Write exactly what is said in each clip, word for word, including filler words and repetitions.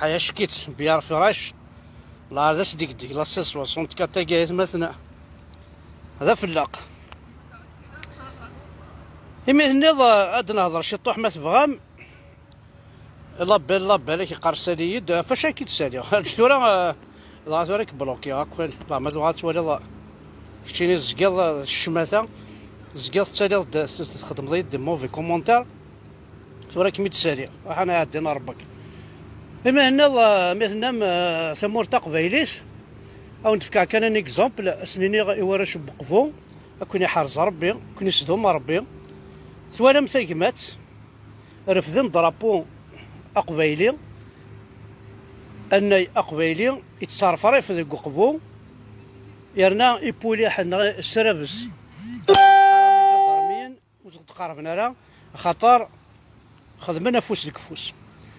Aya cekk-itt, Biyar Firac. La, d asdegdeg, la six soixante-quatre-agi, aytmaten. D afellaq. Imi tenniḍ, eh, ad nehḍer ciṭuḥ ma tebɣam. La belle, la belle, ak iqqar sali-yi-d, ɣef wacu ak-id-saliɣ? Ǧǧ tura, eh, dɣa tura k-blokiɣ akk. La, ma tebɣa ad twaliḍ, eh, keččini tezgiḍ, eh, d ccmata, tezgiḍ tettaliḍ-d, txedmeḍ-iyi-d des mauvais commentaires. Tura kem-id-saliɣ, ruḥ ad ɛeddin Ṛebbek. Imi tenniḍ, eh, mi tennam, eh, tamurt taqbaylit, ad wen-d-fkeɣ kan un exemple, ad sen-iniɣ i warrac n Weqbu, ad ken-iḥrez Ṛebbi, ad ken-isdum Ṛebbi. Twalam tagmat, refden drapeau aqbayli, annay aqbayli, yettserfrif deg Weqbu, yerna ipuliḥen neɣ srabes. Ur ɣ-d-qerben ara, axaṭer xedmen afus deg ufus.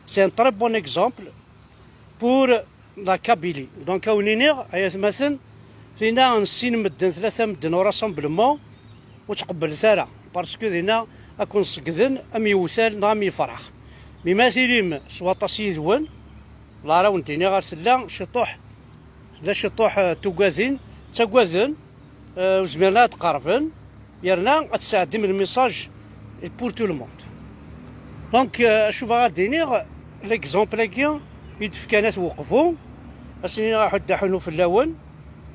C'est un très bon exemple pour la Kabylie. Donc, ad wen-iniɣ, ay atmaten, tinna n sin medden, tlata medden au rassemblement, ur ttqebbilet ara, parce que dinna ad ken-ṣeggden am yewtal neɣ am yefrax. Mi ma tilim s waṭas yid-wen, la ara wen-d-iniɣ ar tella ciṭuḥ, tella ciṭuḥ, eh, tugadin, ttagaden, eh, ur zmiren ad qerben, yerna ad tesɛeddim le message pour tout le monde. Donc, eh, acu bɣiɣ ad d-iniɣ, l'exemple-agi i d-fkan At Weqbu, ad s-iniɣ aḥuddu aḥunu fell-awen,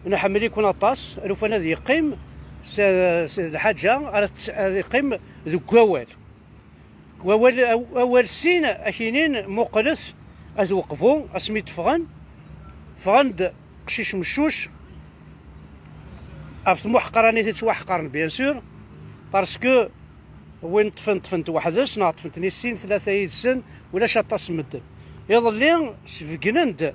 nḥemmel-iken aṭas, alufan ad yeqqim s, s lḥaǧa ara tt-, ad yeqqim deg wawal. Wawal, aw-, awal sin, akinin, muqlet At Weqbu, asmi d-ffɣen, ffɣen-d qcic meccuc, ɣef tmuḥqranit i ttwaḥqaren, bien sûr, parce que win ṭṭfen, ṭṭfen-t weḥd-s, neɣ ṭṭfen-ten i sin, tlata yid-sen, ulac aṭas n medden. Iḍelli, sbegnen-d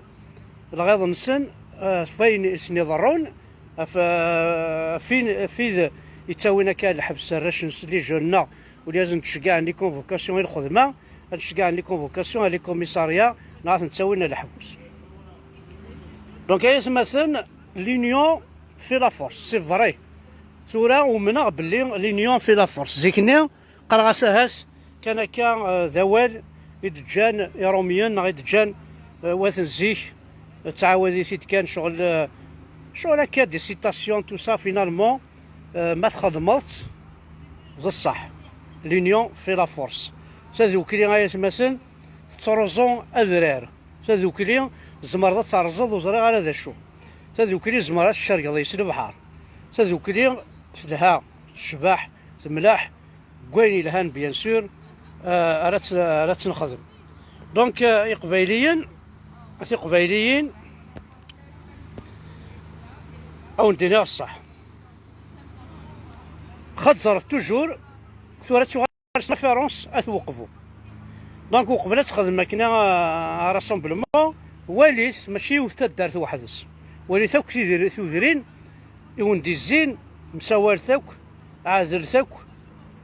lɣiḍ-nsen, eh, ɣef wayen i sen-iḍerrun, ɣef, eh, ɣef win, ɣef wid yettawin akka lḥebs arrac-nsen, les jeunes-nneɣ, ula ad ttceggiɛen les convocations i lxedma, ad ttceggiɛen les convocations à les commissariats, neɣ ad ten-ttawin ɣer leḥbus. Donc, ay atmaten, l'union fait la force, c'est vrai. Tura umneɣ belli l'union fait la force. Zik-nni, qqareɣ-as ahat kan akka, eh, d awal i d-ǧǧan Iṛumyen neɣ i d-ǧǧan, eh, wat n zik, eh, ttɛawad-it-id kan ccɣel, eh, ccɣel akka, des citations, tout ça, finalement, eh, ma txedmeḍ-tt, d ṣṣeḥ. L'union fait la force. Tadukli, ay atmaten, tettruẓu adrar. Tadukli tzemreḍ ad terẓeḍ ur ẓriɣ ara d acu. Tadukli tzemreḍ ad tcergeḍ yes lebḥer. Tadukli telha, tecbeḥ, temleḥ, deg wayen yelhan, bien sûr, euh, ara tt-, ara tt-nexdem. Donc, euh, Iqbayliyen, Tiqbayliyin, ad wen-d-iniɣ ṣṣeḥ. Xaṭer toujours, tura ad tuɣal référence At Weqbu. Donc, uqbel ad txedmem akken a, a rassemblement, walit, mačči yiwet taddart weḥd-s. Walit akk tidir-, tudrin i wen-d-izzin, msawalet akk, ɛedlet akk,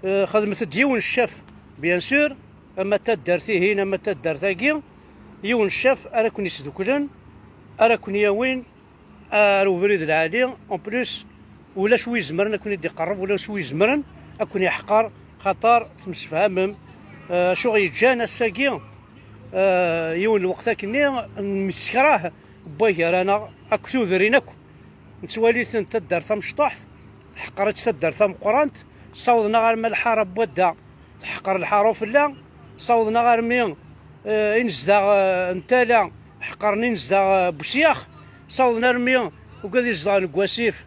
eh, xedmet-d yiwen ccaf, bien sûr, ama taddart-ihin, ama taddart-agi, yiwen ccaf ara ken-isduklen, ara ken-yawin ar ubrid lɛali. En plus, ulac wi izemren ad ken-id-iqerreb, ulac wi izemren ad ken-iḥqer, xaṭer temsefhamem. Eh, acu ɣ-yeǧǧan ass-agi, eh, yiwen lweqt akkenni, nemsekrah n wagar-aneɣ akk tudrin akk. Nettwali-ten taddart tamecṭuḥt, teḥqer-itt taddart tameqqrant, ssawḍen-aɣ arma lḥara n wadda, teḥqer lḥara ufella, ssawḍen-aɣ armi, eh, inezdaɣ, eh, n tala, ḥeqren inezdaɣ, eh, n usyax, ssawḍen armi ugad izedɣen deg wasif,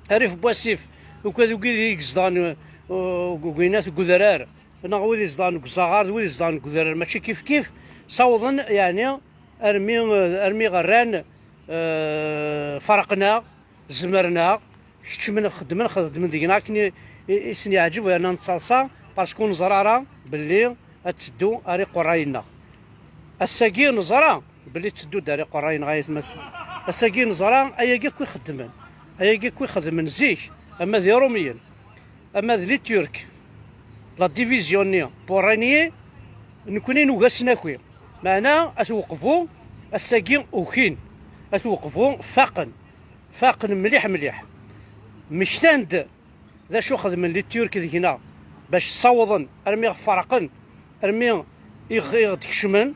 rrif n wasif, ugad ugid i izedɣen, eh, deg winat deg udrar, neɣ wid izedɣen deg uzaɣar d wid izedɣen deg udrar, mačči kif kif, ssawḍen, yeɛni, armi, armi ɣ-rran, eh, ferqen-aɣ, zemren-aɣ, keččmen, xeddmen, xeddmen deg-neɣ akken i, i, i sen-yeɛǧeb, yerna nettaḍsa, parce que ur neẓri ara belli ad teddu ar iqerray-nneɣ. Ass-agi neẓra belli tetteddu-d ar iqerray-nneɣ, ay atmaten. Ass-agi neẓra ayagi akk i xeddmen, ayagi akk i xeddmen zik, ama d Iṛumyen, ama d les Turcs, la division-nni pour régner, nekni nugi ad s-naki. Meɛna At Weqbu ass-agi ukin, At Weqbu faqen, faqen mliḥ mliḥ. Mmektan-d d acu xedmen les Turcs deg-neɣ bac ssawḍen armi ɣ-ferqen, armi i ɣ-, i ɣ-d-kecmen,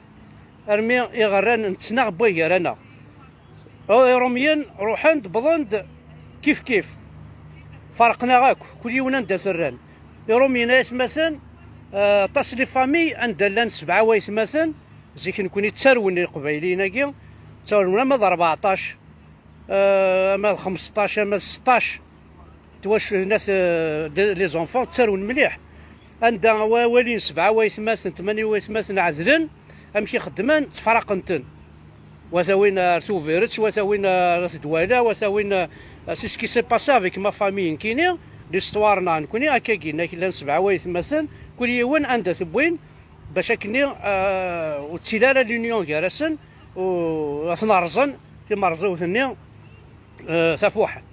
armi i ɣ-rran nettnaɣ n wagar-aneɣ. Iṛumyen ruḥen-d, wwḍen-d kif kif. Ferqen-aɣ akk, kul yiwen anda t-rran. Iṛumyen, ay atmaten, eh, aṭas les familles anda llan sebɛa waytmaten, zik nekni ttarwen Iqbayliyen-agi, ttarwen ama d rbeɛṭac, eh, ama d xmesṭac, ama d seṭṭac. Twaculnat, eh, de-, les enfants ttarwen mliḥ. Anda wa-, walin sebɛa waytmaten, tmanya waytmaten ɛedlen, amek i xeddmen, ttefraqen-ten. Wa tawin ar Tubiret, wa tawin ar At Dwala, wa tawin, eh, c'est ce qui s'est passé avec ma famille nekkini, l'histoire-nneɣ nekkni, akkagi, nekk llan sebɛa waytmaten, kul yiwen anda t-wwin, bac akkenni, eh, ur ttili ara l'union gar-asen, u ad ten-rẓen timerẓiwt-nni, eh, tafuḥet.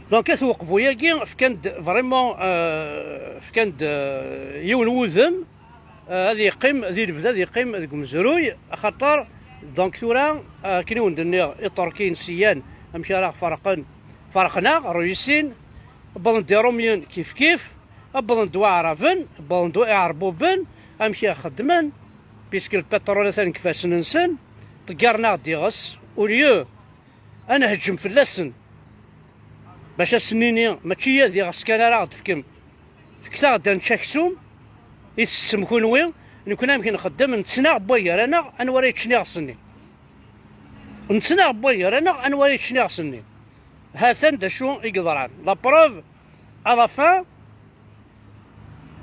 Donc, At Weqbu-yagi fkan-d vraiment, euh, fkan-d, euh, yiwen wudem, euh, ad yeqqim di lebda, ad yeqqim deg umezruy, axaṭer, donc, tura, euh, akken i wen-d-nniɣ, Iṭerkiyen syan, amek ara ɣ-ferqen, ferqen-aɣ, ruysin, wwḍen-d Iṛumyen kif kif, wwḍen-d Waɛraben, wwḍen-d Iɛerbuben, amek i ɣ-xeddmen, puisque le pétrole atan deg ifassen-nsen, ṭeggaren-aɣ-d iɣes, au lieu ad nheǧǧem fell-asen, bac ad sen-nini, mačči ad iɣes kan ara ɣ-d-fkem, fket-aɣ-d ad nečč aksum i tsettem kunwi, nekni amek nxeddem, nettnaɣ n wagar-aneɣ anwa ara yeččen iɣes-nni. Nettnaɣ n wagar-aneɣ anwa ara yeččen iɣes-nni. Ha-t-an d acu i yeḍran. La preuve, à la fin,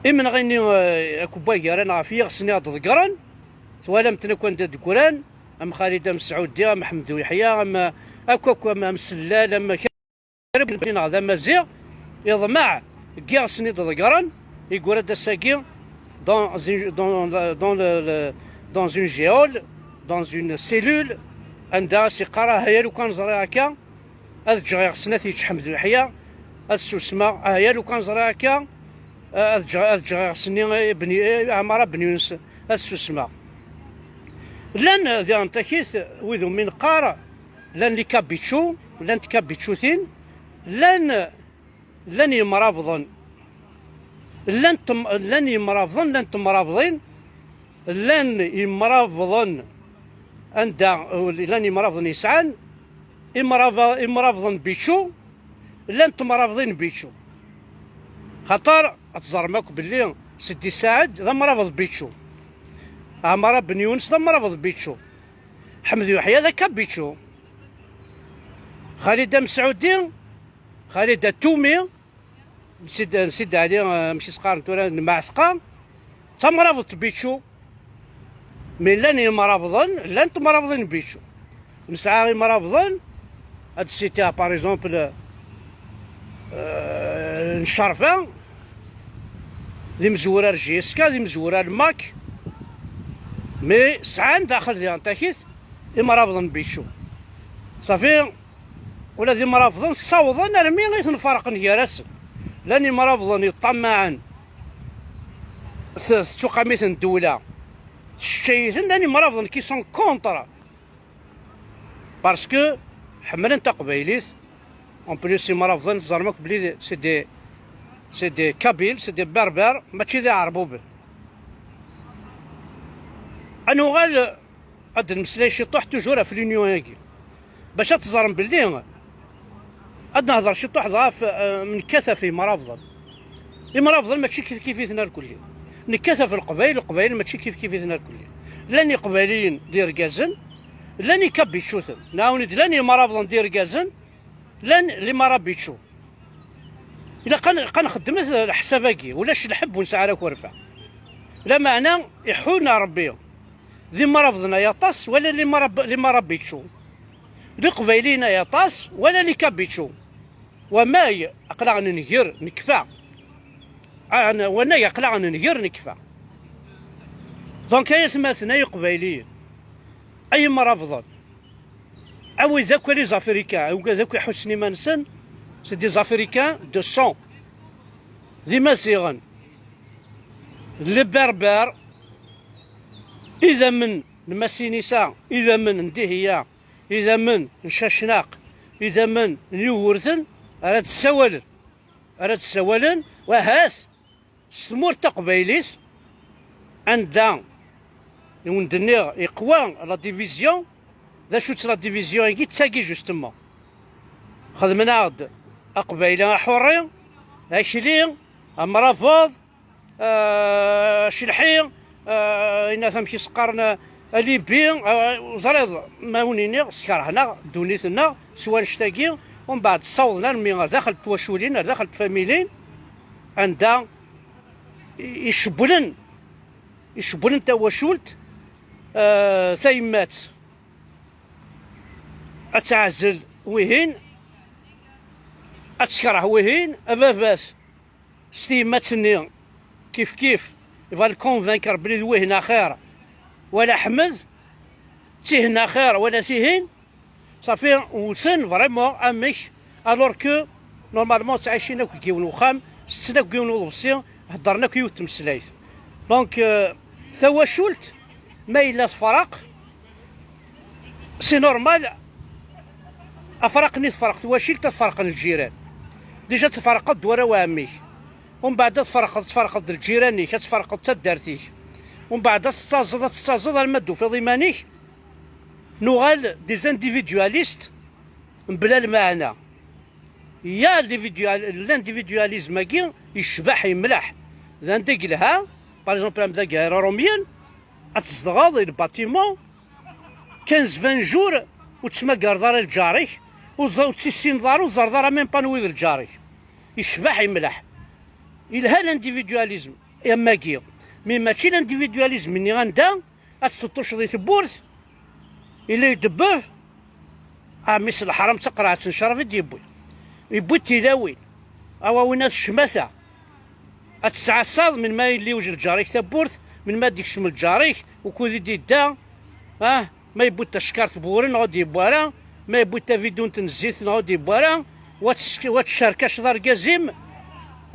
imenɣi-nni, eh, akk n wagar-aneɣ ɣef yiɣes-nni i ɣ-d-ḍeggren, twalam-ten akk anda d-ggran, am Xalid Amesɛudi, am Ḥmed Uyeḥya, am, akk, akk, am, am Sellal, am kra n neɣ d Amaziɣ, iḍmeɛ deg yiɣes-nni d-ḍeggren, yeggura-d ass-agi dans une, dans, dans le, le, dans une géole, dans une cellule, anda as-yeqqar, ah ya lukan ẓriɣ akka, ad ǧǧeɣ iɣes-nni ad t-yečč Ḥmed Uyeḥya, ad susmeɣ, ah ya lukan ẓriɣ akka, ad ǧǧeɣ, ad ǧǧeɣ iɣes-nni i Bni, i Ɛmara Ben Yunes, ad susmeɣ. Llan diɣen takit wid umi neqqar, llan les Kabichous, llant Kabichutin, llan, llan yemrabḍen, llan tem-, llan yemrabḍen, llan temrabḍin, llan yemrabḍen anda, llan yemrabḍen yesɛan imrab-, imrabḍen Bichou, llan temrabḍin Bichou. Xaṭer ad teẓrem akk belli Sidi Saɛed d amrabeḍ Bichou. Ɛmara Ben Yunes d amrabeḍ Bitchu. Ḥmed Yuḥya d akka Bitchu. Xalida Mesɛudi, Xalida Tumi, Msid, Msid Ɛli, eh, amek i s-qqaren tura, n Mɛesqa, d tamrabeḍt Bitchu. Mi llan yimrabḍen, llan temrabḍin Bitchu. Nesɛa imrabḍen, ad d-sitiɣ, par exemple, euh, n Ccerfa, d imezwura n J S K, d imezwura n Mac, mais sɛan daxel diɣen takit imrabḍen Bitchu. Safi, ula d imrabḍen ssawḍen armi i ten-ferqen gar-asen. Llan imrabḍen yeṭṭamaɛen t-, tettuqamit n ddewla, tečča-iten, llan imrabḍen qui sont contre. Parce que ḥemmlen taqbaylit. En plus, imrabḍen, teẓram akk belli c'est des, c'est des Kabyles, c'est des Berbères, mačči d Iɛerbuben. Ad nuɣal ad d-nemmeslay ciṭuḥ toujours ɣef l'union-agi. Bac ad teẓrem belli ad nehder ciṭuḥ dɣa ɣef, eh, nekkat ɣef imrabḍen. Imrabḍen mačči kif kif-iten irkelli. Nekkat ɣef Leqbayel, Leqbayel mačči kif kif-iten irkelli. Llan Iqbayliyen d irgazen, llan Ikabičuten. Nɛawen-d, llan imrabḍen d irgazen, llan limarabiču. Ilaq ad n-, ad nxeddmet leḥsab-agi, ulac lḥebb ur nesɛi ara akerfa. Lameɛna iḥun Ṛebbi, d imrabḍen ay aṭas, wala limarab-, limarabiču. D Iqbayliyen ay aṭas, wala likabiču. Wamay aql-aɣ nenger, nekfa. Ah, n-, wanag aql-aɣ nenger, nekfa. Donc, ay atmaten, ay Iqbayliyen, ay imrabḍen, awid akk les Africains, awid akk iḥussen iman-nsen, c'est des Africains de sang. D Imaziɣen, d les Berbères, idammen n Massinissa, idammen n Dihya, idammen n Cacnaq, idammen n Yugurten, ara d-ssawalen, ara d-ssawalen, wahat s tmurt taqbaylit, anda i wen-d-nniɣ iqwa la division. D acu-tt la division-agi? D tagi, justement. Xedmen-aɣ-d Aqbayli aḥurri, akli, amrabeḍ, ah, acelḥi, ah, inat amek i s-qqaren, ah, alibi, ah, ẓriḍ, ma wen-iniɣ, skerhen-aɣ ddunit-nneɣ s wannect-agi, umbeɛd ssawḍen armi ar daxel n twaculin, ar daxel n tfamilin, anda i-, icewwlen, icewwlen tawacult, ah, tayemmat ad teɛzel wihin, ad tekreh wihin, ababat s tyemmat-nni kif kif, il va le convaincre belli d wihin axir, wala Ḥmed, d tihin axir, wala tihin. Safi, wten vraiment amek, alors que normalement ttɛicin akk deg yiwen wexxam, setten akk deg yiwen uḍebsi, heddren akk yiwet tmeslayt. Donc, euh, tawacult, ma yella tefreq, c'est normal, afraq-nni tefreq twacilt, ad ferqen lǧiran. Déjà tferqeḍ-d warraw ɛemmi-k. Umbeɛd ad tferqeḍ, tferqeḍ-d lǧiran-ik, ad tferqeḍ taddart-ik. Umbeɛd ad tettaẓeḍ, ad tettaẓeḍ arma d-tufiḍ iman-ik. Nuɣal des individualistes mebla lmeɛna. Ya l'individual-, l'individualisme-agi yecbeḥ, yemleḥ. D anda i yelha, par exemple, am dagi Aéroromien, ad tzedɣeḍ i le bâtiment, quinze vingt jours ur tettmagareḍ ara lǧar-ik, ur ẓ-, ur tissineḍ ara, ur ẓerreḍ ara même pas anwi d lǧar-ik. Yecbeḥ, yemleḥ. Yelha l'individualisme am wagi, mais mačči l'individualisme-nni anda ad teṭṭucceḍ i tewwurt, il est de bœuf, ah, mmi-s n leḥram d taqerɛet n ccrab i d-yewwi. Yewwi-d tilawin, awawin-a d ccmata. Ad tettɛassaḍ melmi ara yelli yewjed lǧar-ik tawwurt, melmi ara d-yekcem lǧar-ik, ukud i d-yedda, ah, ma yewwi-d tacekkart n wuren, neɣ ur d-yewwi ara, ma yewwi-d tabidunt n zzit, neɣ ur d-yewwi ara, wa tess-, wa tcerkaceḍ argaz-im,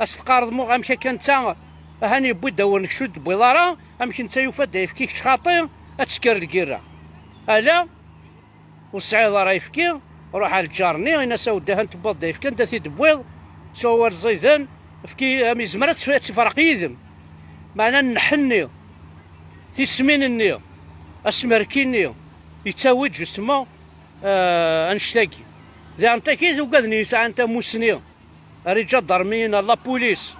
ad s-teqqareḍ: "Muɣ, amek akka netta, ahan yewwi-d awren, kečč ur d-tewwiḍ ara, amek netta yufa-d ayefki, kečč xaṭi?" Ad tekker lgirra. Ala, ur tesɛiḍ ara ayefki, ruḥ ar lǧar-nni, in-as: "A weddi, ahan tewwiḍ-d ayefki, anda t-id-tewwiḍ? S wawal ẓiden, efk-iyi, am yezmer ad tt-, ad tt-ifreq yid-m." Meɛna nneḥ-nni, tismin-nni, asmerki-nni, yettawi-d justement, euh, annect-agi. Diɣen takit ugaden yesɛan tamusni, ar iǧadarmiyen, ar la police,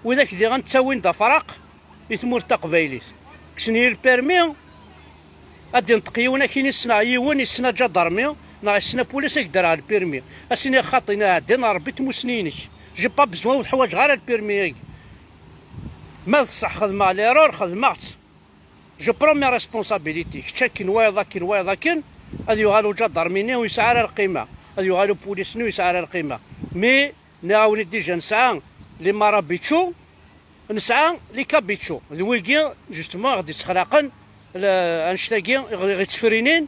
widak diɣen ttawin-d afraq i tmurt taqbaylit. Kksen-iyi lpirmi, ad d-inṭeq yiwen akin issneɣ yiwen, issen aǧadarmi neɣ issen apulis, ad k-d-rreɣ lpirmi. Ad s-iniɣ xaṭi, neɣ ɛeddi neɣ Rebbi tmusni-inek. J'ai pas besoin, ur ḥwaǧeɣ ara lpirmi-agi. Ma d ṣṣeḥ xedmeɣ l'erreur, xedmeɣ-tt. Je prends mes responsabilités. Kečč akken, wayeḍ akken, wayeḍ akken, ad yuɣal uǧadarmi-nni ur yesɛi ara lqima, ad yuɣal upulis-nni ur yesɛi ara lqima. Mais nniɣ-awen-id déjà nesɛa les marabouts, nesɛa les cabochons. D wigi, justement, i ɣ-d-ittexlaqen, l-, annect-agi, i ɣ-, i ɣ-ittefrinin,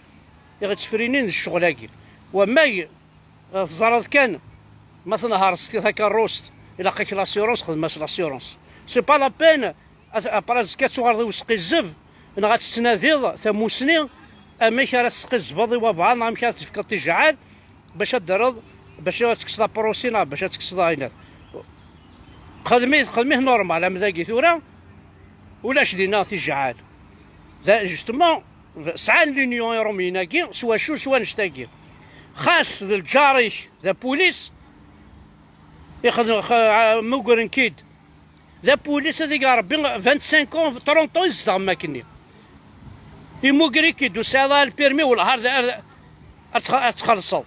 i ɣ-ittefrinin d ccɣel-agi. Wamag, eh, teẓriḍ kan, ma tnehreḍ s takerrust, ilaq-ak l'assurance, xdem-as l'assurance. C'est pas la peine, après azekka ad tuɣaleḍ i usqizzeb, neɣ ad tettnadiḍ tamusni, amek ara tesqizzbeḍ i wabɛaḍ, neɣ amek ara tefkeḍ tijɛal, bac ad d-terreḍ, bac ad tekkseḍ apṛusi, neɣ bac ad tekkseḍ ayen. Xdem-it, xdem-it normal, am dagi tura, ulac dinna tijɛal. Da, justement, sɛan l'union iṛumyen-agi, s wacu, s wanect-agi. Xas d lǧar-ik d apulis, ixdem, x-, mmugren-k-id. D apulis ad ig Ṛebbi vingt-cinq ans, trente ans i tzedɣem akkenni. Immuger-ik-id, ur tesɛiḍ ara lpirmi, wellah ar, ar, ar tx-, ar txellṣeḍ.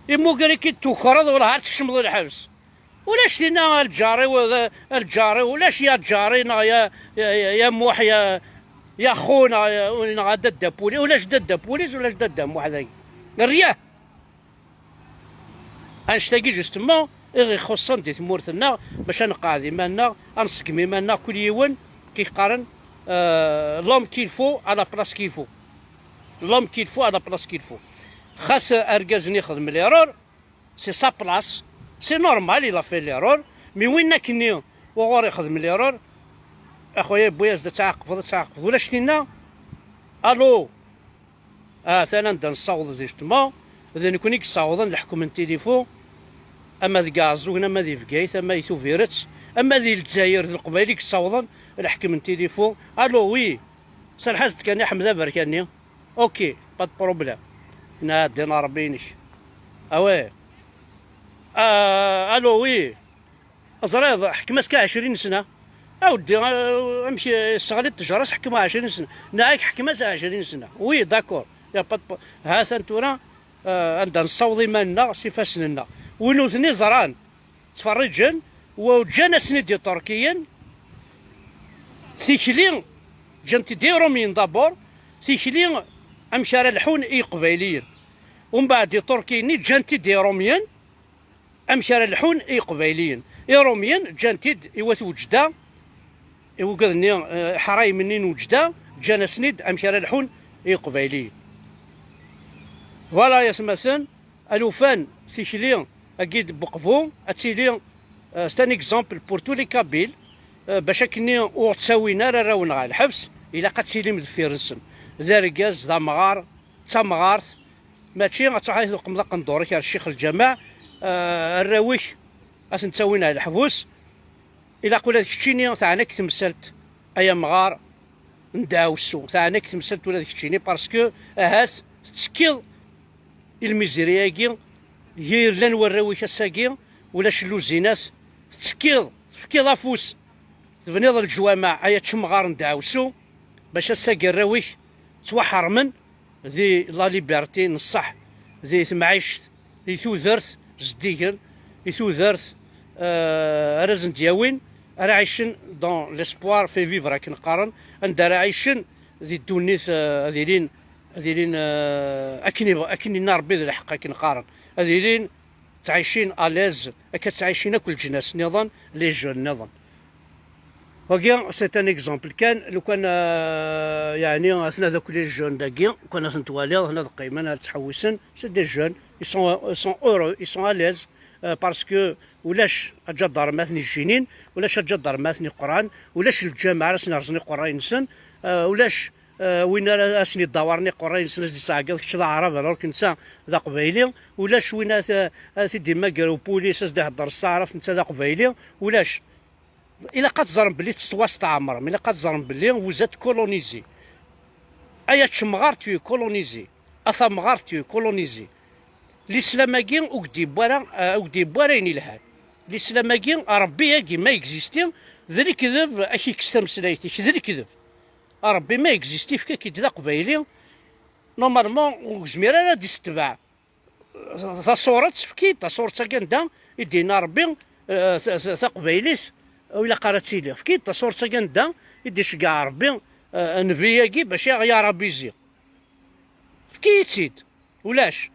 Immuger-ik-id tukreḍ, wellah ar tkecmeḍ lḥebs. Ulac dinna a lǧar-iw, a lǧar-iw, ulac ya ǧar-i neɣ ya, ya, ya, ya Muḥ, ya, ya xu neɣ, ya, neɣ a dadda Pulis, ulac dadda Pulis, ulac dadda Muḥ dagi. Rrya! Annect-agi, justement, i ɣ-ixuṣṣen di tmurt-nneɣ, bac ad nqeɛɛed iman-nneɣ, ad nṣeggem iman-nneɣ, kul yiwen, kif qqaren, euh, l'homme qu'il faut à la place qu'il faut. L'homme qu'il faut à la place qu'il faut. Xas argaz-nni ixdem l'erreur, c'est sa place, c'est normal, il a fait l'erreur, mais win akkenni wuɣur ixdem l'erreur, a xuya, yewwi-as-d ad tɛaqbeḍ, ad tɛaqbeḍ, ulac tinna. Allô? Ah, atan anda nessaweḍ, justement, d nekni i yessawḍen leḥkem n tilifu, ama deg Iɛeẓẓugen, ama di Bgayet, ama di Tubiret, ama di Lezzayer, d Leqbayel i yessawḍen leḥkem n tilifu. Allô, oui, serreḥ-as-d kan i Ḥmed Aberkani. Ok, pas de problème. Nɛeddi neɣ Ṛebbi-inek. Ah ouais. Ah, allô, oui. Ẓriḍ, ḥkem-as kan ɛecrin sna. A weddi, ah, amek yesseɣli ttejṛa-s, ḥkem-as ɛecrin sna. Neɣ ḥkem-as ɛecrin sna. Oui, d'accord. Y a pas de pro-, ha-t-an tura, ah, anda nessaweḍ iman-nneɣ s ifassen-nneɣ. Win ur ten-iẓran, ttferriǧen, wa ǧǧan-asen-id Iṭerkiyen, tikli, ǧǧan-t-id Iṛumyen d'abord, tikli amek ara lḥun i Iqbayliyen. Umbeɛd Iṭerkiyen-nni ǧǧan-t-id Iṛumyen, amek ara lḥun i Iqbayliyen. Iṛumyen ǧǧan-t-id i wat Weǧda, i wigad-nni, eh, iḥrayem-nni n Weǧda, ǧǧan-asen-id amek ara lḥun i Iqbayliyen. Voilà, yatmaten, alufan, tikli-agi n Buqbu, ad tili, euh, c'est un exemple pour tous les Kabyles, euh, bac akkenni ur ttawin ara arraw-nneɣ ɣer lḥebs, ilaq ad tilim deffir-nsen. D argaz, d amɣar, d tamɣart, mačči ad truḥ ad teqmeḍ aqendur-ik ar ccix lǧameɛ, euh, arraw-ik ad ten-ttawin ɣer leḥbus. Ilaq ula d keččini teɛna-k temsalt, ay amɣar n ddeɛwessu, teɛna-k temsalt ula d keččini, parce que ahat tettekkiḍ i lmizri-agi, yir llan warraw-ik ass-agi, ulac lluzinat, tettekkiḍ, tefkiḍ afus, tebniḍ leǧwameɛ, ay ačemɣar n ddeɛwessu, bac ass-agi arraw-ik ttwaḥermen di la liberté n ṣṣeḥ, di temɛict, di tudert zeddigen, di tudert, euh, ara sen-d-yawin, ara ɛicen dans l'espoir fait vivre akken qqaren, anda ara ɛicen di ddunit, euh, ad ilin, ad ilin, euh, akken iba-, akken inna Rebbi d lḥeqq akken qqaren, ad ilin ttɛicin à l'aise, akka ttɛicin akk leǧnas nniḍen, les jeunes nniḍen. Wagi, c'est un exemple kan, lukan, euh, yeɛni, atna d akk les jeunes dagi, kan ad ten-twaliḍ, hna ad qqimen, ad ttḥewwisen, c'est des jeunes, ils sont, ils sont heureux, ils sont à l'aise, euh, parce que ulac aǧadarm ad ten-ijjinin, ulac aǧadarm ad ten-iqran, ulac lǧameɛ ara sen-rẓen iqerray-nsen, euh, ulac, euh, win ara asen-idawaren iqerray-nsen, ad s-d-ittɛeggiḍ kečč d aɛrab, alors que netta d aqbayli, ulac win ara t-, ara t-id-immager upulis, ad s-d-ihedder s taɛrabt, netta d aqbayli, ulac. Ilaq ad teẓrem belli tettwastɛemrem, ilaq ad teẓrem belli vous êtes colonisés. Ay ačemɣar, tu es colonisé. A tamɣart, tu es colonisé. Lislam-agi ur k-d-yewwi ara, eh, ur k-d-yewwi ara ayen ilhan. Lislam-agi, Ṛebbi-agi ma existi, d lekdeb, ad k-ikkes tameslayt-ik, d lekdeb. Ṛebbi ma existe, yefka-k-id d aqbayli, normalement ur yezmir ara ad d-isetbeɛ. Taṣuṛet, efk-iyi-d taṣuṛet-agi anda i d-yenna Ṛebbi, eh, ta-, ta-, taqbaylit, ur ilaq ara ad tili. Efk-iyi-d taṣuṛet-agi anda i d-iceggeɛ Ṛebbi, eh, nnbi-agi bac i aɣ-yarabizi. Efk-iyi-tt-id. Ulac.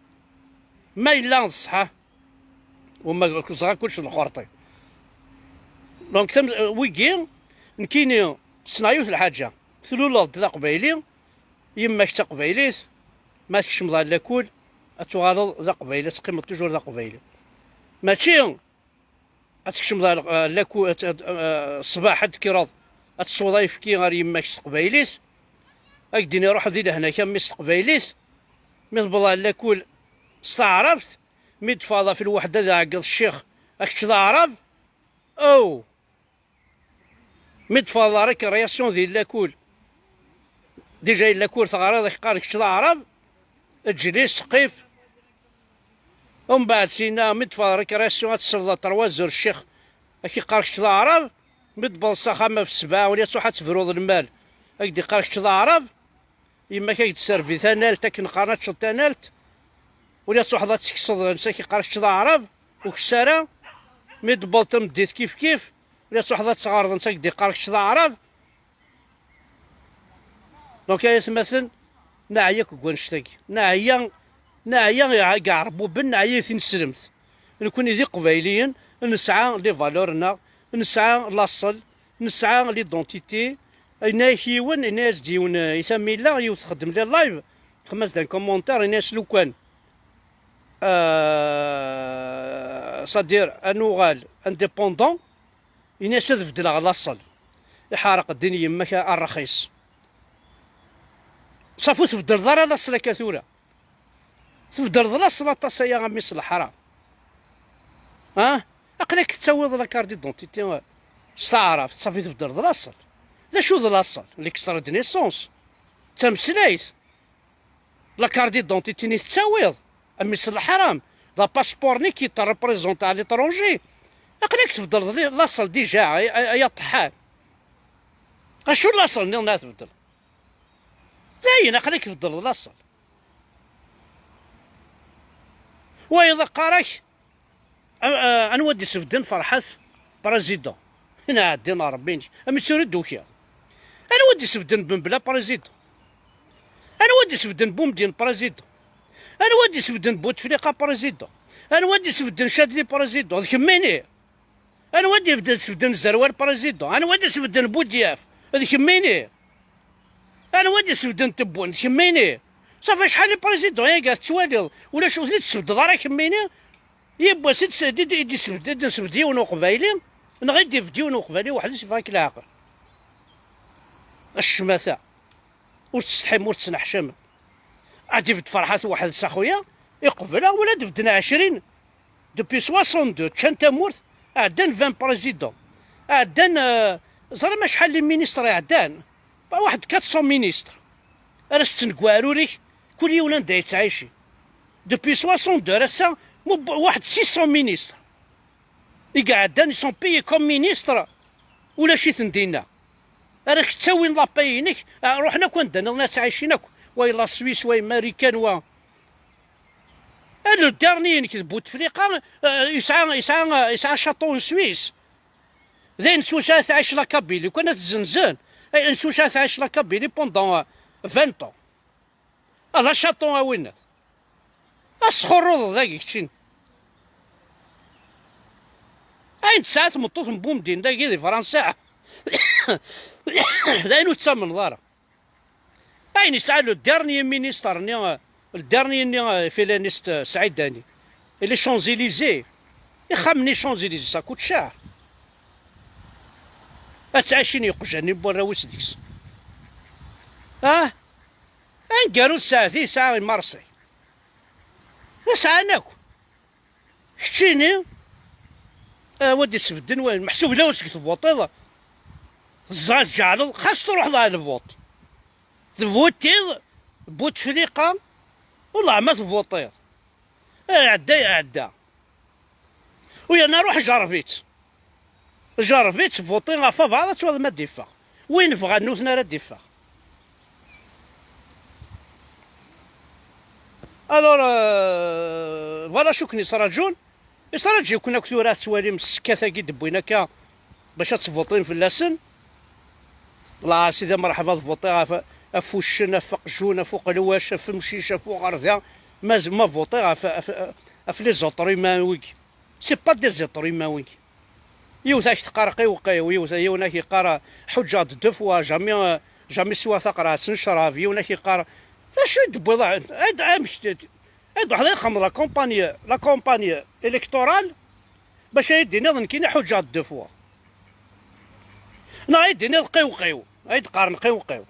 Ma yella d ṣṣeḥ, u ma ẓriɣ kullec d lxerṭi. Donc, tam-, wigi, nekkini ssneɣ yiwet lḥaǧa. Tluleḍ-d d aqbayli, yemma-k d taqbaylit, ma tkecmeḍ ar lakul, ad tuɣaleḍ d aqbayli, ad teqqimeḍ toujours d aqbayli. Mačči ad tkecmeḍ ar, ar lakul, ad, ad, eh, ṣṣbeḥ ad d-tekkreḍ, ad tesweḍ ayefki ɣer yemma-k s teqbaylit, ad k-d-iniɣ ruḥ di lehna-k a mmi s teqbaylit, mi tewweḍ ar lakul s taɛrabt, mi d-teffɣeḍ ɣef lweḥda d aɛeggeḍ ccix, ad kečč d aɛrab, aw! Mi d-teffɣeḍ la récréation di lakul, déjà i lakul teɣriḍ, ad k-qqaren kečč d aɛrab, eǧǧ-it, seqqif. Umbeɛd syenna, mi d-teffɣeḍ récréation, ad tesleḍ à trois heures ccix, ad k-iqqar kečč d aɛrab. Mi d-tewweḍ s axxam ɣef ssebɛa, wala ad truḥ ad tebruḍ lmal, ad k-d-iqqar kečč d aɛrab. Yemma-k ad k-d-tesservi tanalt, akken qqaren ad teččeḍ tanalt, wala ad truḥeḍ ad tekseḍ, netta ad k-iqqar kečč d aɛrab, ur kess ara. Mi d-tewweḍ tameddit kif kif, wala ad truḥeḍ ad teɣreḍ, netta ad k-d-iqqar kečč d aɛrab. Donc ay atmaten, neɛya akk deg wannect-agi. Neɛya, neɛya i iɛerbuben, neɛya i tineslemt. Nekkni d iqbayliyen, nesɛa les valeurs-nneɣ, nesɛa laṣel, nesɛa l'identité. Yenna-yak yiwen, yenna-yas-d yiwen, eh, i Tamila, yiwet txeddem les lives, txemmem-as-d un commentaire, yenna-yas lukan, euh, c'est-à-dire, ad nuɣal indépendant, yenna-yas ad beddleɣ laṣel. Iḥerq ddin yemma-k a ṛṛxis. Ṣafi ur tbeddleḍ ara laṣel akka tura. Tbeddleḍ laṣel aṭas aya a mmi s leḥram. Ah? Aql-ak tettawiḍ la carte d'identité s taɛrabt, ṣafi tbeddleḍ laṣel. D acu d laṣel? L'extrait de naissance. D tameslayt. La carte d'identité-nni tettawiḍ, a mmi s leḥram, d apaspuṛ-nni qui te représente à l'étranger. Aql-ak tbeddleḍ li-, laṣel déjà, ay, ay, ay aṭeḥḥan. Acu n laṣel nniḍen ara tbeddleḍ? Dayen, aql-ak tbeddleḍ laṣel. Wayeḍ qqar-ak, A-, a-, anwa d-isbedden Ferḥat président? Neɛdin Ṛebbi-nnek. Am itturid ukiɣ. Anwa d-isbedden Bembla président? Anwa d-isbedden Boumediene président? Anwa d-isbedden Bouteflika président? Anwa d-isbedden Chadli président? D kemmini? Anwa d-isbedden Zerwal président? Anwa d-isbedden Boudiaf? D kemmini? Anwa d-isbedden Tebboune? D kemmini? Safi acḥal i président yaga tettwaliḍ? Ulac ur ten-id-tsebdeḍ ara kemmini? Yiwwas i d-, i d-, i d-isbedd, i d-isbedd yiwen uqbayli, neɣ i d-ibedd yiwen uqbayli weḥd-s, yeffeɣ-ak leɛqel. A ccmata, ur tettsetḥim, ur tettneḥcamem. Ad ibedd Ferḥat weḥd-s a xuya, iqbel, wala ad bedden ɛecrin. Depuis soixante-deux, ččan tamurt, ɛeddan vingt présidents. Ɛeddan, euh, ẓram acḥal n ministres iɛeddan. Ba, waḥed quatre cents ministres. Ara setten deg uɛrur-ik, kul yiwen anda yettɛici. Depuis soixante-deux ar ass-a, mub-, waḥed six cents ministres i iɛeddan, ils sont payés comme ministres, ulac-iten dinna. Ara k-ttawin la paye-inek, ah, ruḥen akk anda nniḍen ad ttɛicin akk. Wa la Suisse, wa Marikan, wa. Ah, le dernier-inek d Bouteflika, ah, yesɛa, yesɛa, yesɛa château en Suisse. D ayen s wacu ara tɛic la Kabylie, lukan ad t-zzenzen, ayen s wacu ara tɛic la Kabylie pendant, euh, vingt ans. Ah, d acaṭu a winna. Asxurruḍ dagi keččin. Ayen tesɛa tmeṭṭut n Bumdin dagi di Fransa, d ayen ur tettamneḍ ara. Ayen yesɛa le dernier ministre-nni, le dernier-nni, euh, félaniste, euh, Saïd Dani. Et les Champs-Élysées. Ixxamen-nni Champs-Élysées, ça coûte cher. Ad ttɛicin yeqjan-nni n warraw-is deg-s. Ah? Aneggaru n tsaɛet i yesɛa i Marseille. D sɛan akk. Keččini, ah, wa d-isbedden wayen. Meḥsub lawan seg tvuṭiḍ, teẓra tjeɛleḍ, xas truḥeḍ ɣer lvuṭ. Tvuṭiḍ, Butefliqa, wellah ma tvuṭiḍ. Iɛedda, iɛedda. U yerna ruḥ jerreb-itt. Jerreb-itt, vuṭi ɣef abaɛḍ, ad twaliḍ ma d-iffeɣ. Win bɣan nutni ara d-iffeɣ. Alors, euh, voilà acu ken-yettraǧun. Yettraǧu-ken akk tura ad twalim ssekkat-agi d-wwin akka bac ad tvuṭim fell-asen. Wala a sidi, merḥba, ad vuṭiɣ ɣef, ɣef uccen, ɣef uqjun, ɣef uqelwac, ɣef umcic, ɣef uɣerda. Ma z-, ma vuṭiɣ ɣef, ɣef, ɣef les êtres humains wigi. C'est pas des êtres humains wigi. Yiwet ak teqqar qewqew, yiwet, yiwen ak yeqqar ḥuǧǧeɣ-d deux fois, jamais, euh, jamais swiɣ taqerɛet n ccrab, yiwen ak yeqqar d acu i d-tewwiḍ, ad, amek t-, ad d-ruḥeḍ ad txedmeḍ la campagne, la campagne électorale, bac ad yi-d-tiniḍ nekkini ḥuǧǧeɣ-d deux fois. Neɣ ad yi-d-tiniḍ qewqew, ad yi-d-qqaren qewqew.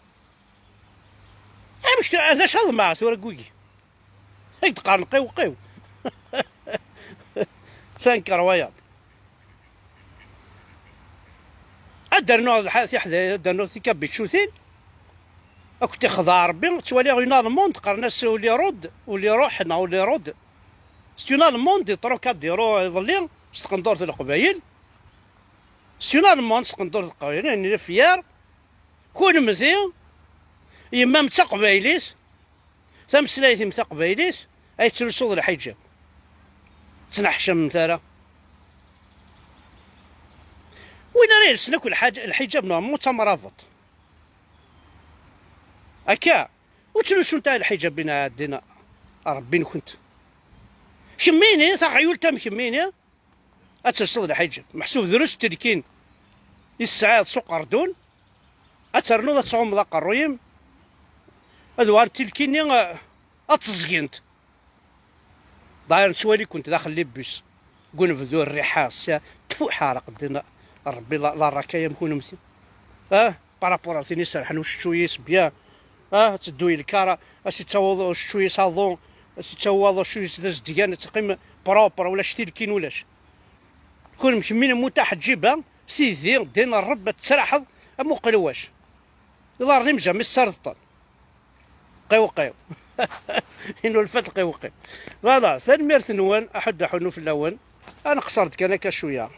Amek t-, d acu aḍmeɛ tura deg wigi? Ad yi-d-qqaren qewqew. C'est incroyable. Ad d-rnuɣ lḥa-, tiḥda-, ad d-rnuɣ tikabičutin. Ad kent-ixdeɛ Rebbi, ttwaliɣ une allemande, qqaren-as Ulirud, Uliruḥ neɣ Ulirud. C'est une allemande, i trocadéro iḍelli, s tqendurt n Leqbayel. C'est une allemande, s tqendurt n Leqbayel, elle est fière. Kunemti, yemma-m d taqbaylit, tameslayt-im taqbaylit, ay tettlusuḍ lḥiǧab. Ttneḥcamemt ara. Win ara yelsen akk lḥaǧ-, lḥiǧab, normalement d tamrabeḍt. Akka, ur ttlusunt ara lḥiǧab-in ɛeddin Rebbi-nkent. Kemmini, taɣyult am kemmini, ad telseḍ lḥiǧab. Meḥsub drus tilkin i tesɛiḍ s uqerdun, ad ternuḍ ad tɛummeḍ aqerruy-im, ad uɣalent tilkin-nni, eh, ad teẓgent. D'ailleurs, nettwali-kent daxel les bus. Deg unebdu, rriḥa, sya, tfu, ḥaraq ddin. Rebbi la, la raka-ya am kunemti. Ah, par rapport ar tin iserḥen ucečču-is, bien. Ah, teddu i lkar, as ittawaḍ ucečču-is aḍu, as ittawaḍ ucečču-is d azedgan, ad teqqim propre, ulac tilkin, ulac. Kunem kemmini mutaḥeǧǧiba, sidi, ddin Rebbi, ad tettraḥeḍ am uqelwac. Iḍarren-im jamais ssardeṭṭen. Qewqew. Inulfa-d qewqew. Voilà, tanemmirt-nwen, aḥuddu aḥunnu fell-awen. Ad nqeṣṣer-d kan akka cwiya.